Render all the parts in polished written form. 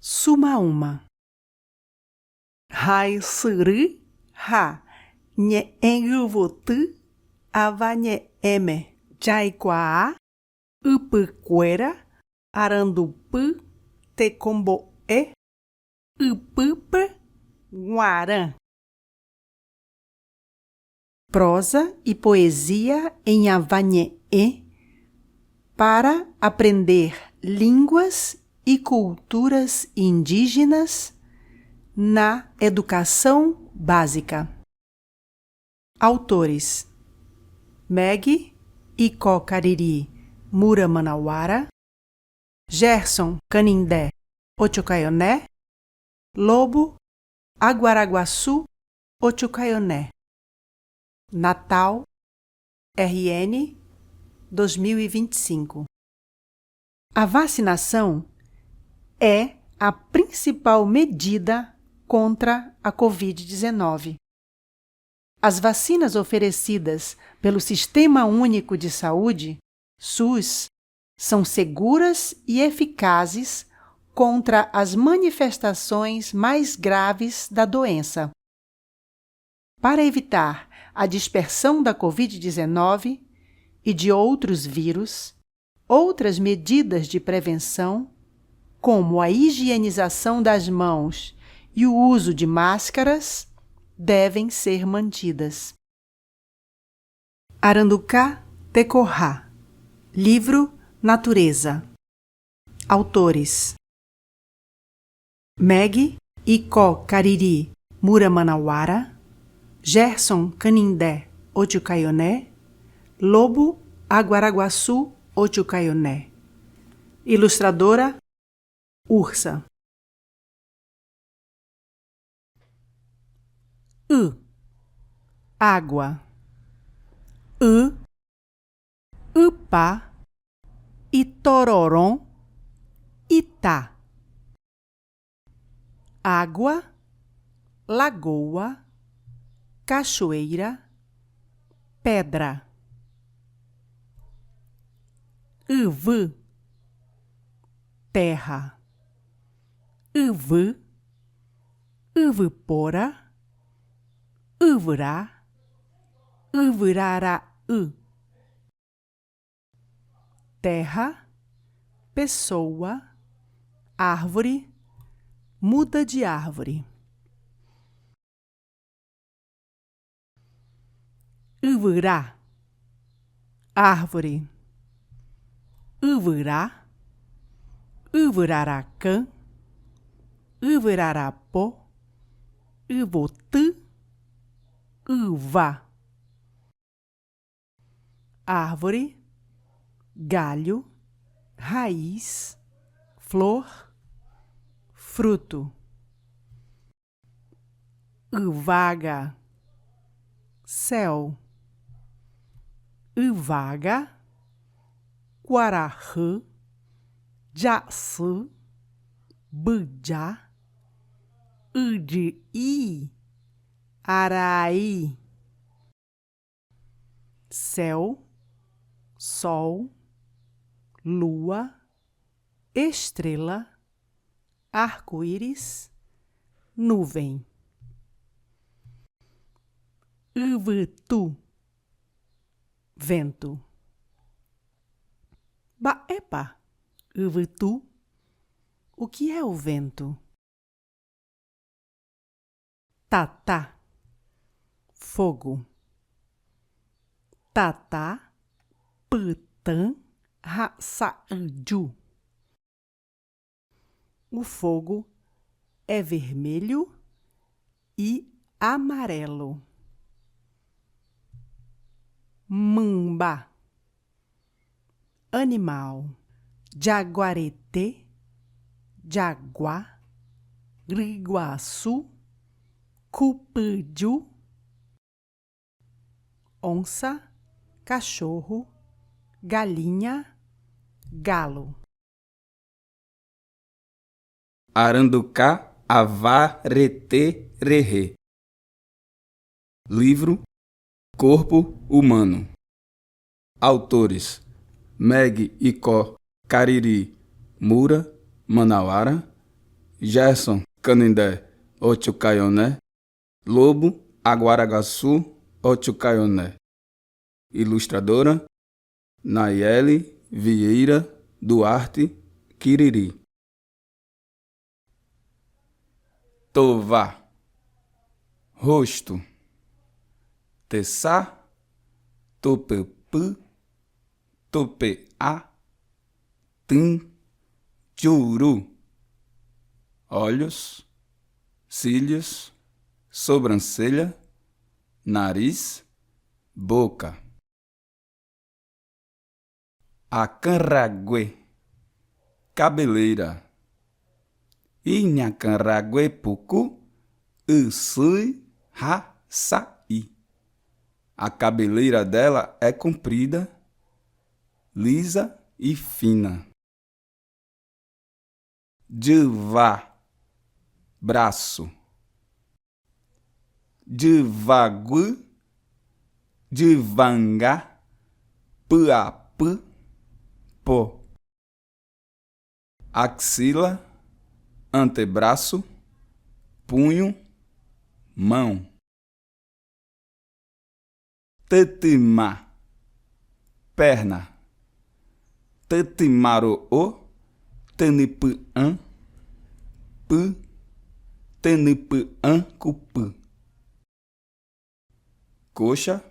Sumaúma. Hasyry ha ñe'ẽyvoty avañe'ẽme. Jaikuaa ypykuéra arandupy tekombo'e ypýpe g̃uarã. Prosa e poesia em avañe'ẽ para aprender línguas e culturas indígenas na educação básica. Autores, Meg Icó Cariri Mura Manauara, Gerson Canindé Ochucaioné, Lobo Aguaraguaçu Ochucaioné, Natal, RN, 2025. A vacinação é a principal medida contra a Covid-19. As vacinas oferecidas pelo Sistema Único de Saúde, SUS, são seguras e eficazes contra as manifestações mais graves da doença. Para evitar a dispersão da Covid-19 e de outros vírus, outras medidas de prevenção, como a higienização das mãos e o uso de máscaras, devem ser mantidas. Aranduká Tekohá, Livro Natureza. Autores: Meg Icó Cariri Mura Manauara, Gerson Canindé Ochucaioné, Lobo Aguaraguaçu Ochucaioné. Ilustradora Ursa. Y, água. Y, ypa, ytororõ, ita. Água, lagoa, cachoeira, pedra. Yvy, terra. Yvy, yvypóra, yvyra, yvyrara'y. Terra, pessoa, árvore, muda de árvore. Yvyra, árvore. Yvyra, yvyrarakã, yvyrarapo, yvoty, yva. Árvore, galho, raiz, flor, fruto. Yvága, céu. Yvága, kuarahy, jasy, mbyja, yjy'i, arai. Céu, sol, lua, estrela, arco-íris, nuvem. Yvytu, vento. Mba'épa yvytu? O que é o vento? Tata, fogo. Tata pytã ha sa'yju. O fogo é vermelho e amarelo. Mymba, animal. Jaguarete, jagua, ryguasu, kupyju, onça, cachorro, galinha, galo. Aranduká Avá Retê Rehe. Livro Corpo Humano. Autores, Meg Icó Cariri Mura Manauara, Gerson Canindé Ochucaioné, Lobo Aguaraguaçu Ochucaioné. Ilustradora, Nayeli Vieira Duarte Quiriri. Tová, rosto, Tessá, Topepy, Topeá, Tim, Juru, olhos, cílios, sobrancelha, nariz, boca. Akãrague, cabeleira. Iñakãrague puku, ysýi ha sa'i. A cabeleira dela é comprida, lisa e fina. Jyva, braço. Jyvaguy, jyvanga, py'apy, po. Axila, antebraço, punho, mão. Tetyma, perna. Tetymaro'o, tenypy'ã, py, tenypy'ã kupy. Coxa,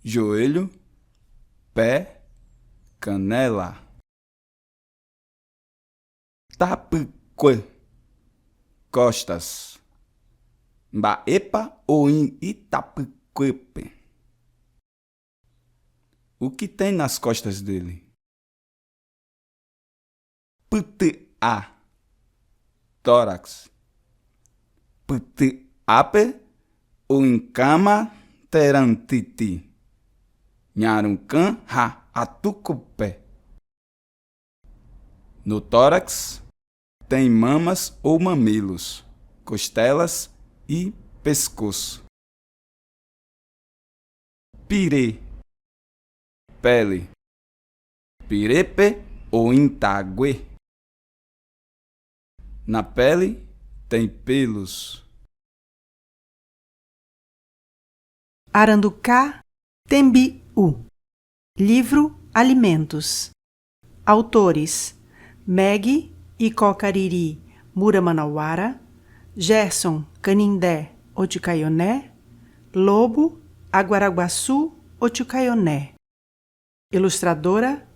joelho, pé, canela. Tapykue, costas. Mba'épa oĩ itapykuépe? O que tem nas costas dele? Pyty'a, tórax. Pyty'ápe oĩkáma térãntiti, ñarukã ha atukupe. No tórax tem mamas ou mamilos, costelas e pescoço. Pire, pele. Pirepe ou intague. Na pele tem pelos. Aranduká Tembi'u. Livro Alimentos. Autores: Meg Icocariri Muramanauara, Gerson Canindé Oticaioné, Lobo Aguaraguaçu Oticaioné. Ilustradora: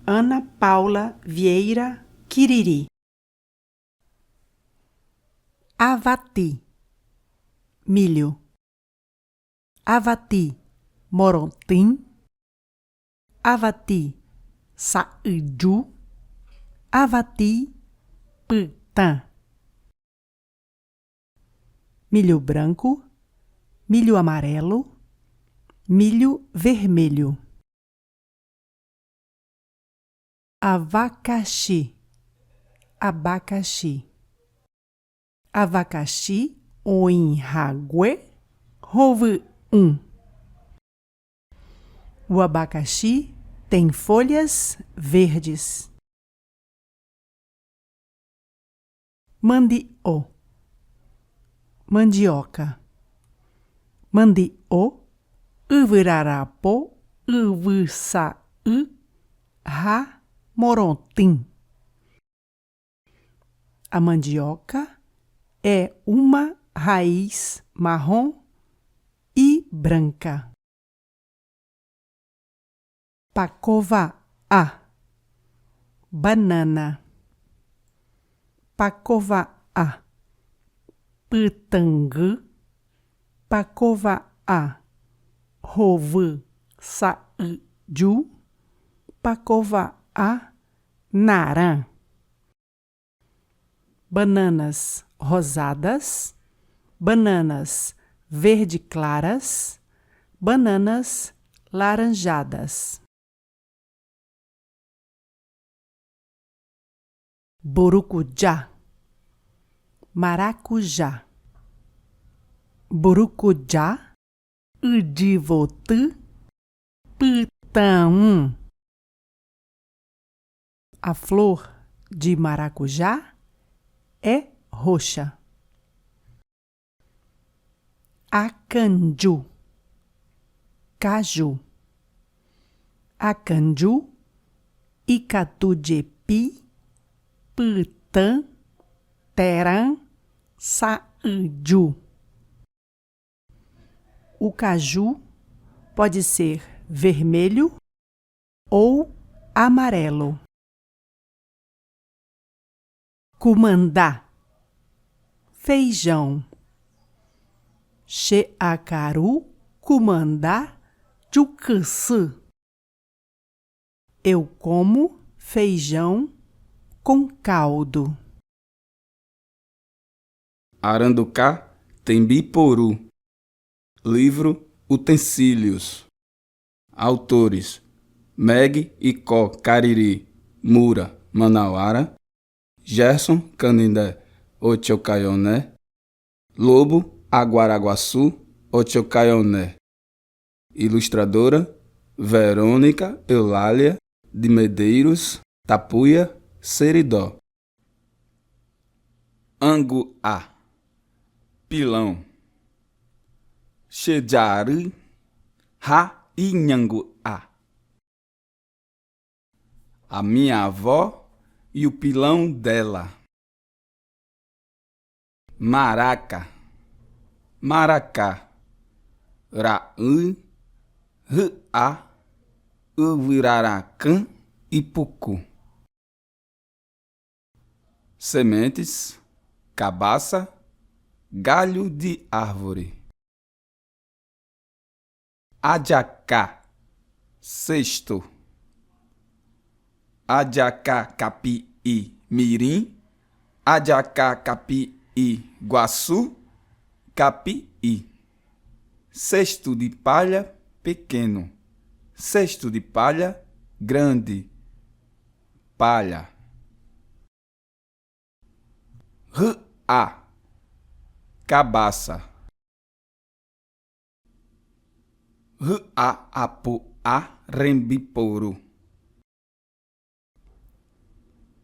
Ana Paula Vieira Quiriri. Avati, milho. Avati, morotim. Avati, sa'yju. Avati, pytã. Milho branco, milho amarelo, milho vermelho. Avacaxi, abacaxi. Avacaxi oĩhague hovyũ. O abacaxi tem folhas verdes. Mandi'o, mandioca. Mandi'o, yvyrarapo, yvysa'y ha morotĩ. A mandioca é uma raiz marrom e branca. Pakova a, banana. Pakova a, pytãngy. Pakova a, hovy sa'yju. Pakova a, narã. Bananas rosadas, bananas verde claras, bananas laranjadas. Burucujá, maracujá. Burucujá, ydyvoty, pytãũ. A flor de maracujá é roxa. Akanju, caju. Akanju ikatu jepi pytã térã sa'yju. O caju pode ser vermelho ou amarelo. Kumandá, feijão. Che akaru kumandá jukysy. Eu como feijão com caldo. Aranduká Tembiporu. Livro Utensílios. Autores: Meg Icó Cariri Mura Manauara, Gerson Canindé Otiocaioné, Lobo Aguaraguaçu Otiocaioné. Ilustradora: Verônica Eulália de Medeiros Tapuia Seridó. Anguá, pilão. Che jary ha iñangu'a. A minha avó e o pilão dela. Maraca, maracá, ra'y, hy'a, yvyrarakã ipuku. Sementes, cabaça, galho de árvore. Ajaka, cesto. Ajaka kapi'i mirim, ajaka kapi'i guaçu, kapi'i. Cesto de palha pequeno, cesto de palha grande, palha. R-A, cabaça. R-A-apu-a rembiporu.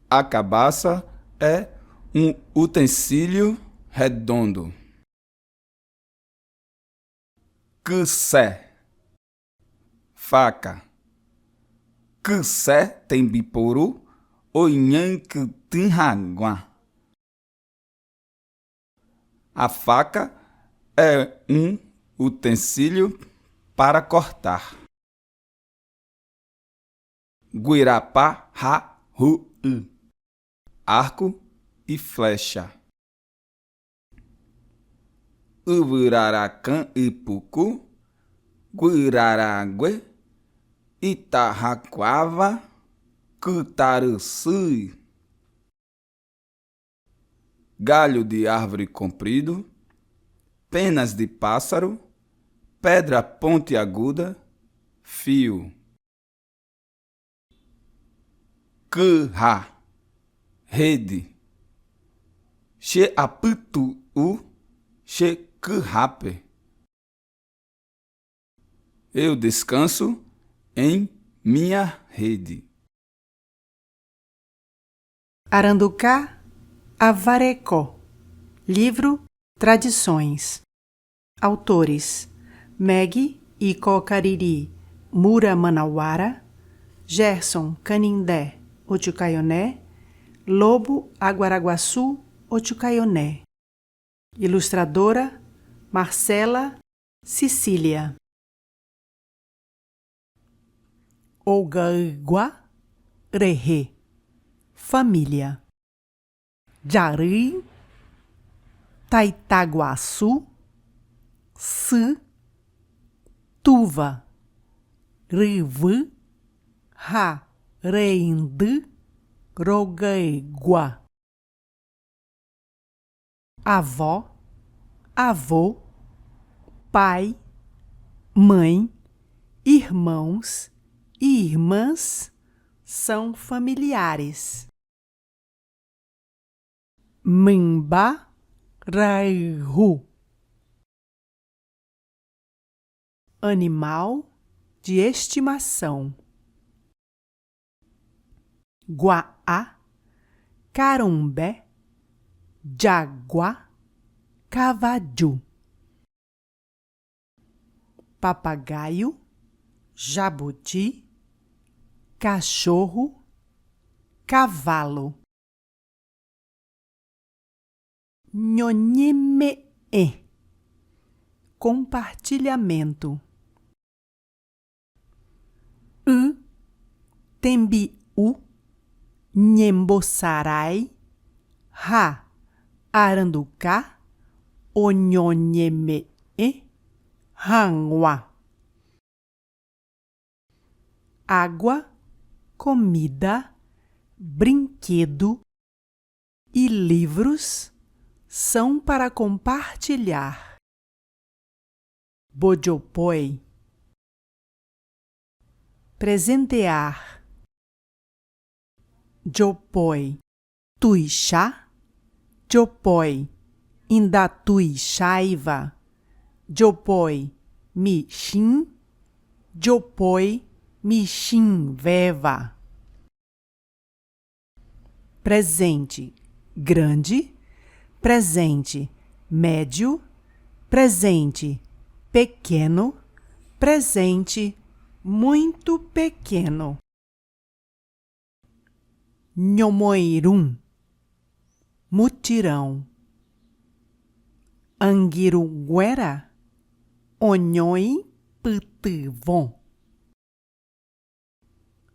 A cabaça é um utensílio redondo. Kyse, faca. Kyse tembiporu oñekytĩ hag̃ua. A faca é um utensílio para cortar. Guirapá ha hu'y, arco e flecha. Yvyrarakã ipuku, guyrarangue, ita hakuáva, kytarysýi. Galho de árvore comprido, penas de pássaro, pedra pontiaguda, fio. Kyha, rede. Che apytu'u che kyhápe. Eu descanso em minha rede. Aranduká Avareko. Livro Tradições. Autores: Meg Icó Cariri Mura Manauara, Gerson Canindé Otiocaioné, Lobo Aguaraguaçu Otiocaioné. Ilustradora Marcela Sicília. Ogaygua rehe, família. Jarýi, taitaguasu, sy, túva, ryvy ha reindy rogaygua. Avó, avô, pai, mãe, irmãos e irmãs são familiares. Mymba rayhu. Animal de estimação. Guaá, carumbé, Jagua, kavaju. Papagaio, jabuti, cachorro, cavalo. Ñoñeme'ẽ, compartilhamento. Y, tembi'u, ñembosarái ha aranduka oñoñeme'ẽ hag̃ua. Água, comida, brinquedo e livros são para compartilhar. Bojopói. Presentear. Jopói. Tuicha. Jopói. Ndatuicháiva. Jopói. Michĩ. Jopói michĩvéva. Presente grande, presente médio, presente pequeno, presente muito pequeno. Ñomoirũ, mutirão. Angirũnguéra oñoipytyvõ.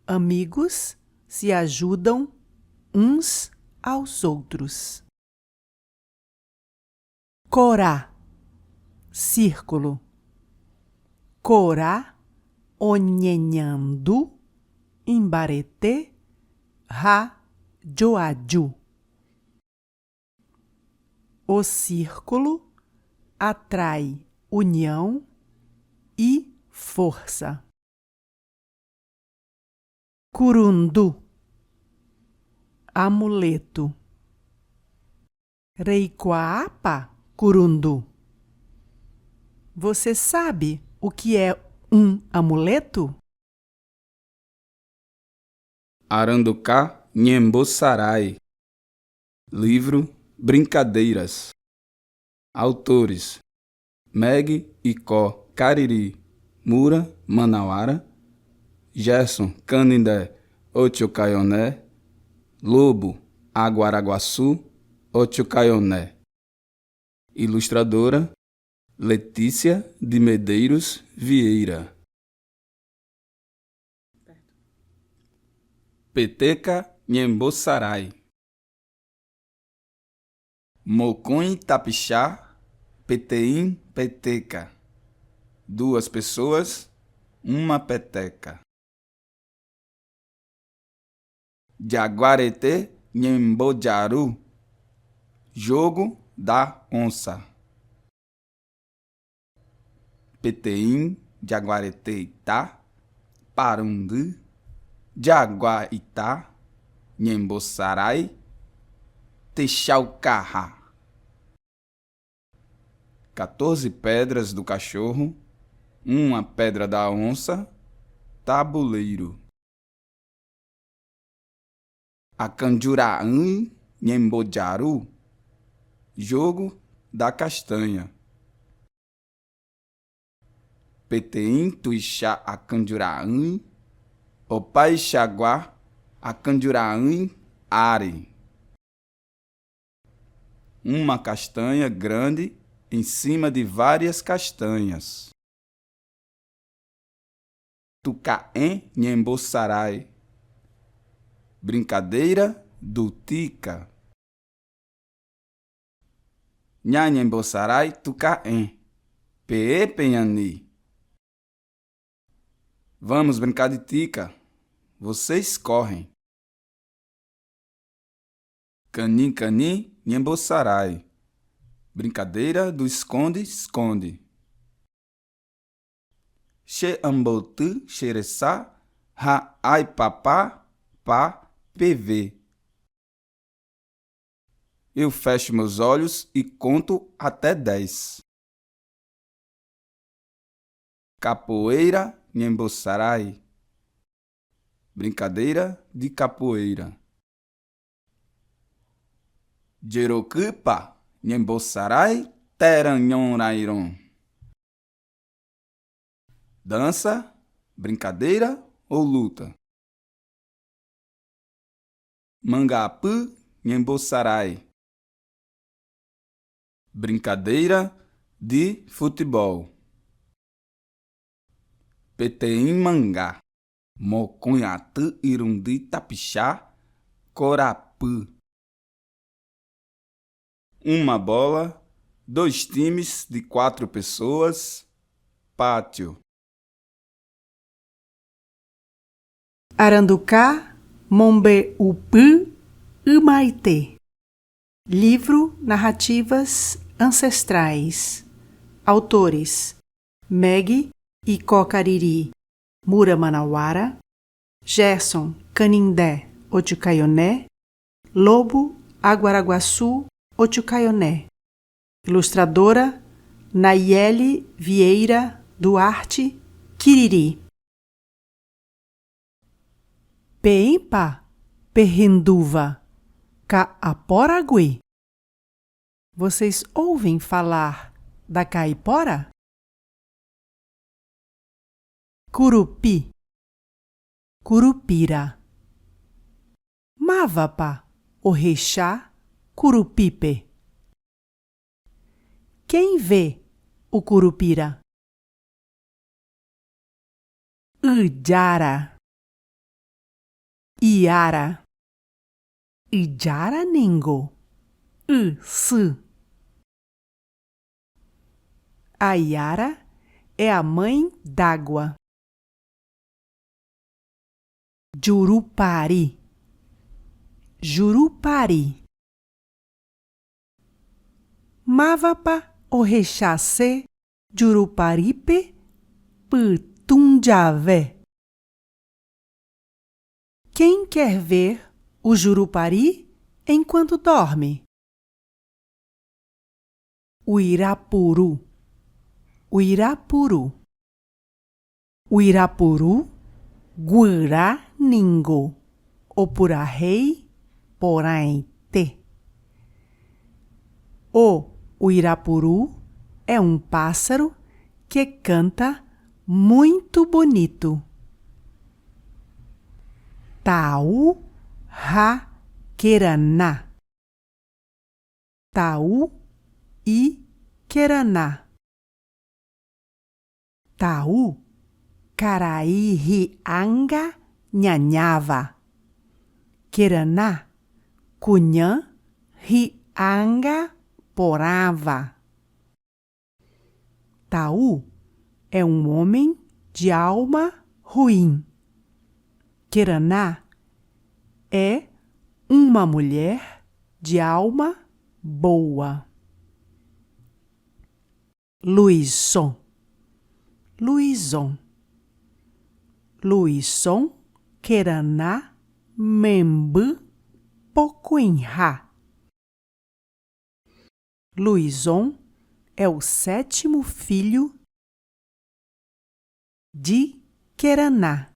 Amigos se ajudam uns aos outros. Kora, círculo. Kora oñeñandu imbarete ha joaju. O círculo atrai união e força. Kurundu, amuleto. Reikuaápa kurundu? Você sabe o que é um amuleto? Aranduka Ñembosarái. Livro Brincadeiras. Autores: Meg Icó Cariri Mura Manauara, Gerson Canindé Ochocaioné, Lobo Aguaraguaçu Ochocaioné. Ilustradora Letícia de Medeiros Vieira. Peteca Ñembosarái. Mokõi tapicha peteĩ peteca. Duas pessoas, uma peteca. Jaguarete Ñembojaru. Jogo da onça. Peteĩ jaguareteita parundy jagua'ita ñembosarái techaukaha. 14 pedras do cachorro, uma pedra da onça, tabuleiro. Akãjura'ỹi ñembojaru, jogo da castanha. Peteĩ tuicha akãjura'ỹi opaichagua akãjura'ỹi ári. Uma castanha grande em cima de várias castanhas. Tuka'ẽ ñembosarái. Brincadeira do tica. Ñañembosarái tuka'ẽ. Peẽ peñani. Vamos brincar de tica. Vocês correm. Cani cani ñembosarái. Brincadeira do esconde-esconde. Che amboty che resa ha aipapa pa peve. Eu fecho meus olhos e conto até 10. Capoeira ñembosarái. Brincadeira de capoeira. Jerokypa ñembosarái térã ñorairõ. Dança, brincadeira ou luta. Mangapy ñembosarái. Brincadeira de futebol. Peteĩ manga. Mokõi aty irundy tapicha korapy. Uma bola, dois times de quatro pessoas, pátio. Aranduka Mombe'upy Ymaite. Livro Narrativas Ancestrais. Autores: Meg Ikokariri Mura Manauara, Gerson Canindé Otiucaioné, Lobo Aguaraguaçu Otiucaioné. Ilustradora Nayeli Vieira Duarte Kiriri. Peĩpa pehendúva Ka'aporagui? Vocês ouvem falar da caipora? Kurupi, Curupira. Mávapa ohecha Kurupípe? Quem vê o Curupira? Yjára, Iara. Yjára ningo y sy. A Iara é a mãe d'água. Jurupari, Jurupari. Mávapa ohechase Juruparípe pytũjave? Quem quer ver o Jurupari enquanto dorme? Uirapuru, Uirapuru. Uirapuru guyra ningo opurahéi porãite. O uirapuru é um pássaro que canta muito bonito. Tau ha Keraná. Tau e Keraná. Tau karai hi'ánga ñañáva. Keraná kuña hi'ánga porãva. Tau é um homem de alma ruim. Keraná é uma mulher de alma boa. Luizon, Luizon. Luizon Keraná memby pokõiha. Luizon é o sétimo filho de Keraná.